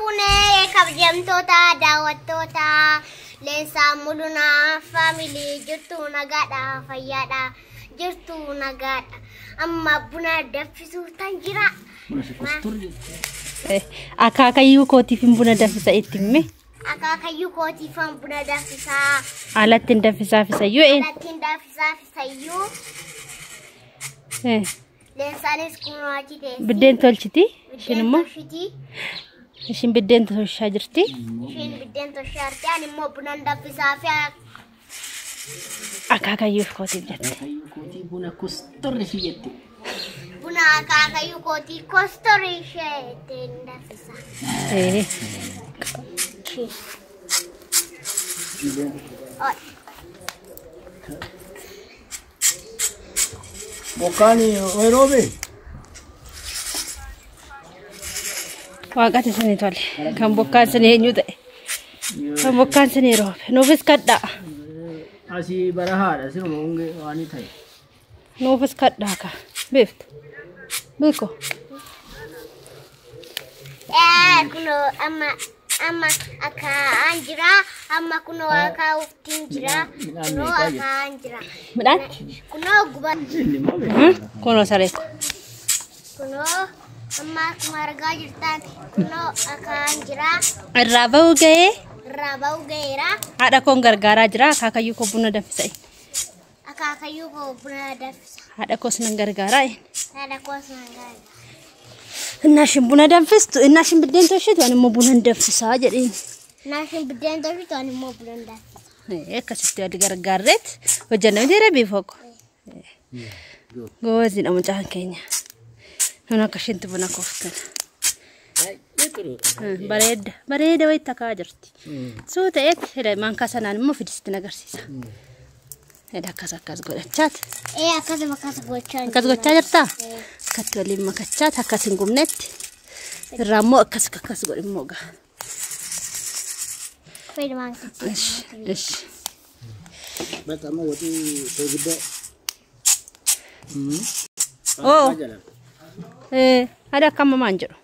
Fuunee kabajamtoota daawwattoota Leensaa Mulunaa Family, jirtu nagaadha, fayyaadha, jirtu nagaadha. Amma buna danfisuu tan jira. Akaakayyuu kootiif hin buna danfisa itti hime. Akaakayyuu kootiifan buna danfisaa. Alatti hin danfisaa fisayyuu een. Alatti hin danfisaa fisayyuu. Leensaanis kunoo achi teessi. Biddeen tolchiti. Ishiin Biddeen immoo tolchiti. Ishiin biddeen tolchaa jirti. Ishiin biddeen tolchaa jirti. Ani immoo buna danfisaa fi Akaakayyuuf kootiif jette. Akaakayyuu kootii buna kostorri ishii jette. Buna akaakayyuu kootii kostorii ishee ittiin danfisa. Bokkaan roobe. Waaqati isinii tole. Kan bokkaan isinii eenyu ta'e. Kan bokkaan isinii roobe. Nuufis kadhaa. Asii barahaadha siruma hongee waan ta'e. Nuufis kadhaa ka. Beeftu. Beeko. Kunoo amma akaa'aan jira. Amma kunoo akaa'uuftiin jira. Midhaan Kunoo meeqaa jira? akaa'aan jira. Midhaan? Kunoo guba. Inni immoo beekama. Kunoo saree ko. Kunoo amma akkuma argaa jirtan kunoo akaa'aan jira. Irraa ba'uu ga'ee Irraa ba'uu ga'eera. Haadha koon gargaaraa jira. Akaakayyuu koo buna danfisa. Akaakayyuu koo buna danfisa. Haadha koos nan gargaaraa. Haadha koos nan gargaara. Innaa ishiin buna danfistu, innaa ishiin biddeen tolchitu, ani immoo buna danfisaa jedheen. Innaa ishiin biddeen tolchitu, ani immoo buna danfisa. Akkasitti wal gargaarreet hojjanna miti reebii foqo. Gooziidha mucaan keenya. Nun akka isheetti buna kooftan. Bareeda bareeda wayitti akkaa jirti. Suu ta'eet maankaa sanaan immoo fidisitti agarsiisa. Hidha akkas akkas godhachaat. Akkasuma akkas gochaa. Akkas gochaa jirtaa? Akkatti waliin makachaat akkas hin gubnetti. Irraa immoo akkas akkas godhi immoo gaa. Ish ish. Bakka amma waxii soogiddaa. Oo. Haadha akkam maan jedhu.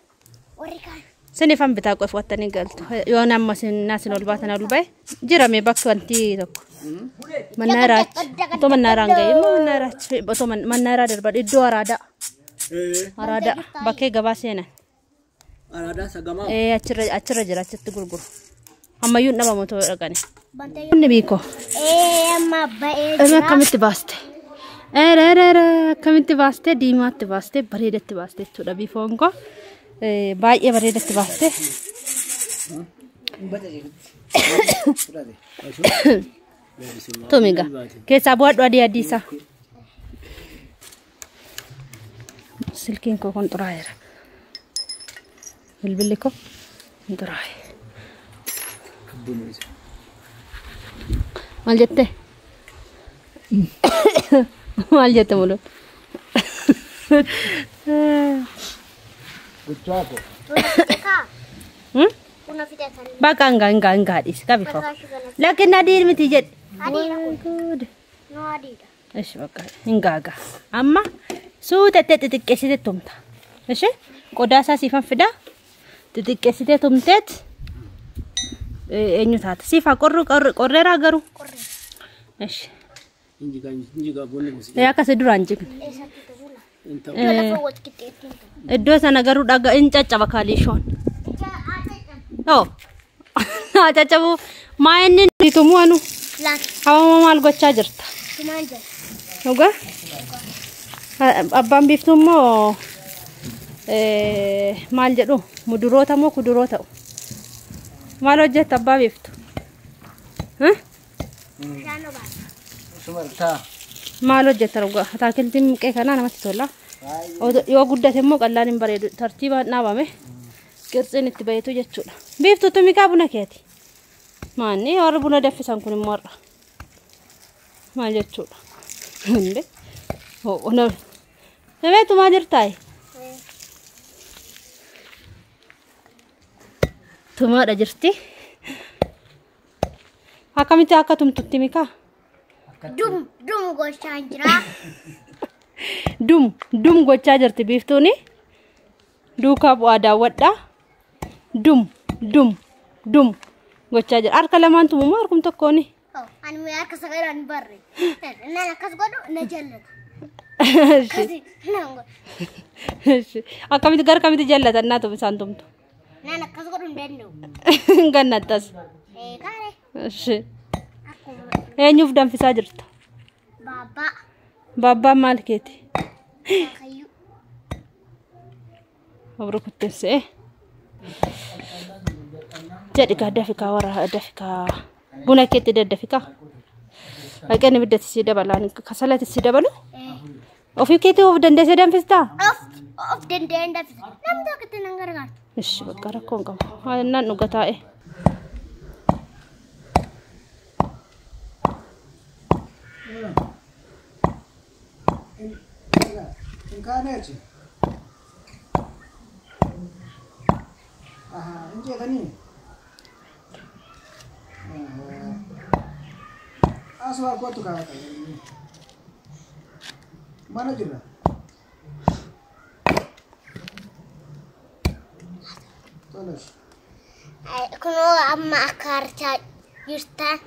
Warri kaan. Sinifan bitaa qofa wattanii galtu. Yoo nama sin ol baatan ol bahe jira mee bakki wanti tokko. Mannaaraach. Otoo mannaaraan ga'e immoo mannaaraach. Otoo mannaaraa darba iddoo araadaa. Araadaa bakkee gabaa seenan. Araadaa sagamaa. Achirra jira, achitti gurguru. Ammayyuu hin dhabamu otoo dhaqani. Bunni biikoo. Amma ba'ee Amma jira. akkamitti baaste? Era era era akkamitti baaste? Diimaatti baaste, bareedatti baaste jechuudha biifoon koo. Baay'ee bareedatti baaste. Tumiga. Keessaa bu'aadhu adii adii isaa. Silkiin koo kun xuraa'eera. Bilbilli koo kun xuraa'e. Maal jette? Maal jette mulu? Gochaa koo. Buna fite kan. Bakka hingaa hingaa hingaa dhiisi qabi koo. Lakkin adii miti jedhi. Adiidha kun. Good. No adiidha. Ishi bakka hingaaga. Amma suuta xixiqqeessitee tumta. Ishi qodaa isaa siifan fidaa. Xixiqqeessitee tumteet eenyu taata? Siifaa qorru qorreeraa garuu. Ishi. Injigaa injigaa bunni kusi. Akkasii duraan jigne. Eessatti buna? Hin ta'u. Iddoo lafa wal qixxeetti hin ta'u. Iddoo sana garuu dhagaa hin caccaba kaaliishoon. Oo. Haa caccabu maa inni tumuu anu. Laaki. Hawama maal gochaa jirta? Tumaan jira. Dhugaa? Abbaan biiftuu immoo maal jedhu muduroota moo kuduroo ta'u? Maal hojjetta abbaa biiftu? Bishaan obaasa. Sumartaa. Maal hojjetta dhugaa? Ataakiltiin muqee kanaa namatti tola. Yoo guddate immoo qallaan hin bareedu. Tartiibaan dhaabame qirtsiin itti baheetu jechuudha. Biiftuu tumikaa buna keeti. Maanni warri buna danfisan kun immoo har'a. Maal jechuudha? Hundee. Namee tumaa jirtaayi? Tumaadha jirti. Akkamitti akka tumtutti mikaa? Dum dum gochaa jira. Dum dum gochaa jirti biiftuuni. Duukaa bu'aa daawwadhaa. Dum Dum dum gochaa jira. Harka lamaan tumumoo harkum tokkooni? Ani mee harka sagalaan hin barre. Naan akkas godhu na jallata. Ishi. Akkasi naan godhu. Ishi. Akkamitti gara kamitti jallatan naa tumu isaan tumtu? Naan akkas godhu hin danda'u. Gannattas. Ee kaare Ishi. akkuma Eenyuuf danfisaa jirta? baabbaa Baabbaan maal keeti? Waaqayyo. Obro kuttessee. Jedhi gaa dafikaa warra dafikaa. Buna keetti daddafikaa. Haqeen ibiddatti si dabalaan kasalatti si dabalu. Ofii keetii of dandeessee danfistaa? Of danda'een danfisa. Namni tokko itti nan gargaartu. Ishi bakka rakkoo hin qabu. Haa dhuga taa'e. Inkaaneeti. Ahaa, hin jeetanii? Asuma kootu kaawwata. Mana jirra. Toles. Kunoo amma akka argaa jirtan.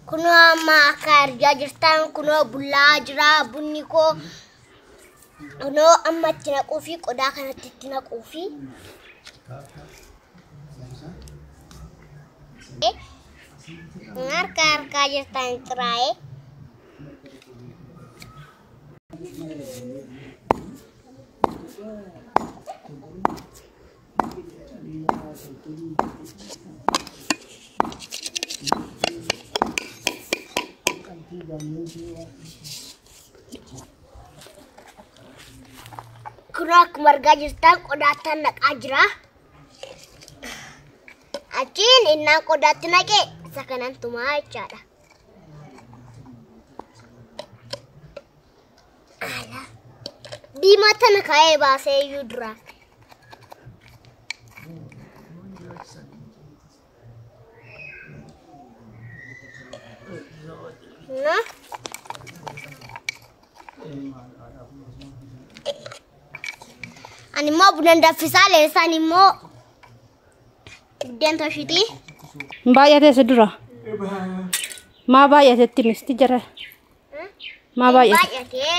Kunoo amma akka argaa jirtan kunoo bullaa jira bunni koo. Kunoo amma itti naquu fi qodaa kanatti itti naquu fi. Harka harkaa jirtan xiraa'ee. Kunoo akkuma argaa jirtan qodaatti naqaa jira. Achiin innaan qodaatti naqee isa kanan tumaa jechaadha. Ala. Diimaa tana kaa'ee baasee iyyuu dura. Na? Ani immoo buna danfisaa leessaan immoo biddeen toshitii. Baay'atee si dura. Maa baay'atetti misti jara. Maa baay'ate? Baay'atee.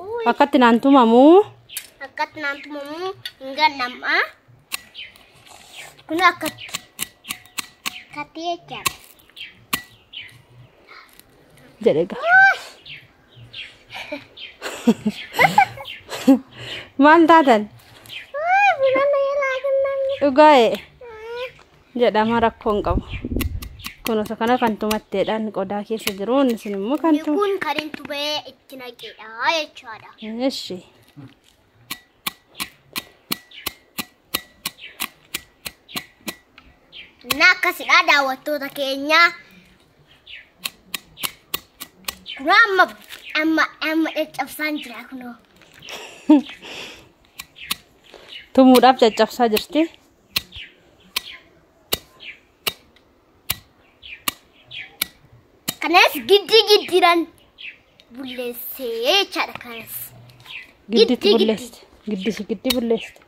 Uy, Akkatti naan tumamuu. akkatti naan tumamuu hin gannamaa. Kun akkatti. Akkatti jechaadha. Jedhe gaa. Maal taatan? Uy, buna na jalaa kenname. Dhugaa'e jedhama rakkoo hin qabu. Kunuunsa kana kan tumatteedhaan qodaa keessa jiru inni sun immoo kan Inni tumu. kun kan hin tumee itti naqedha jechaadha. Ishi. Na akkasidha daawwattoota keenya. Kunoo amma amma amma caccabsaan jira kunoo. Tumuudhaaf caccabsaa jirti. Kanas giddi giddiidhaan bulleessee jechaadha kanas. Gidditti Giddi, giddi. bulleessite. Giddisi giddi bulleessite.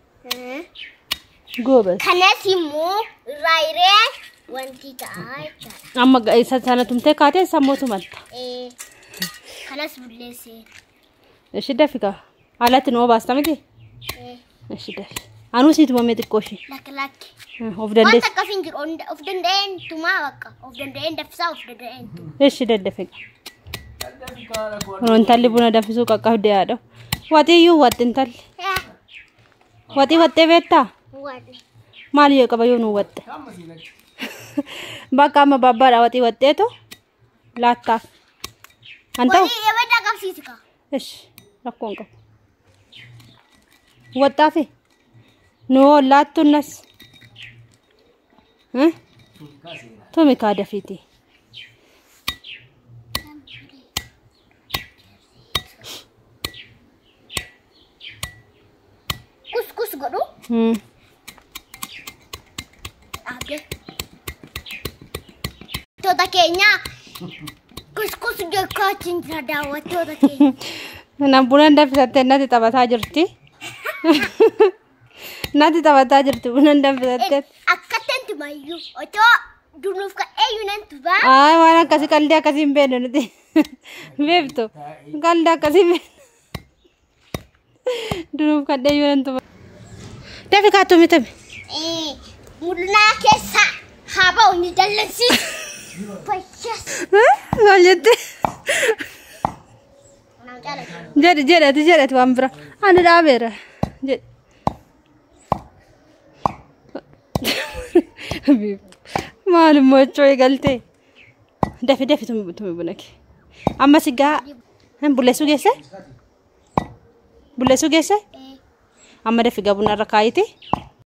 Goobas. Kanas immoo irraa hiree wanti ta'a jechaadha. Amma isa sana tumtee kaatee sammuu tumatta. Ee, Kanas bulleessee. Ishi dafi gaa. Alatti nu obaasta miti? Ee, Ishi dafi. Anuu sii tumamee xiqqoo ishee. Lakki lakki. Of Wanta dandeessi. akkas hin jiru of danda'een tumaa bakka. Of danda'een danfisaa of danda'een tuma. Ishi daddafe gaa. Kunoo intalli buna danfisuu qaqqabdee haadha. Waxiiyyuu waxi intalli. Waxii waxxee beektaa? Wanni. Maal yoo qaba yoo nu waxxe? Bakka amma babbaadha waxii waxxeetu laattaaf. An ta'u? Walii ibidda qabsiisi kaa. Ishi rakkoo hin qabu. Waxxaafi? Nu hoo laattuun nas. Tumi kaa dafiiti. Kus kus godhu dhaabde. Daawwattoota keenya kus kus gochuun jira daawwattoota keenya. Nan buna danfisattee natti taphataa jirti. Natti taphataa jirti buna hin danfisatte. Akkatti tumayyuu otoo dunuuf ka'eeyyuu nan tubaa. Ay, waan akkasii qalbii akkasii hin beeknu nuti. Beektu qalbii akkasii hin beeknu. Dunuuf kadheeyyuu nan tuma. Dafi kaattuu mitame. Mul'inaa keessaa haa ba'u ni dallansiisu. Fayyas. Maal jette? Naan jaalladha. Jedhi jedhati jedhati waan bira. Ani dhaabeera. Jedhi. Beektu. Maal immoo jechuu eegaltee? Dafi dafi tumi tumi buna kee. Amma si gaa bulleessuu geesse? Bulleessuu geesse? Amma dafi gaa buna irra kaayite.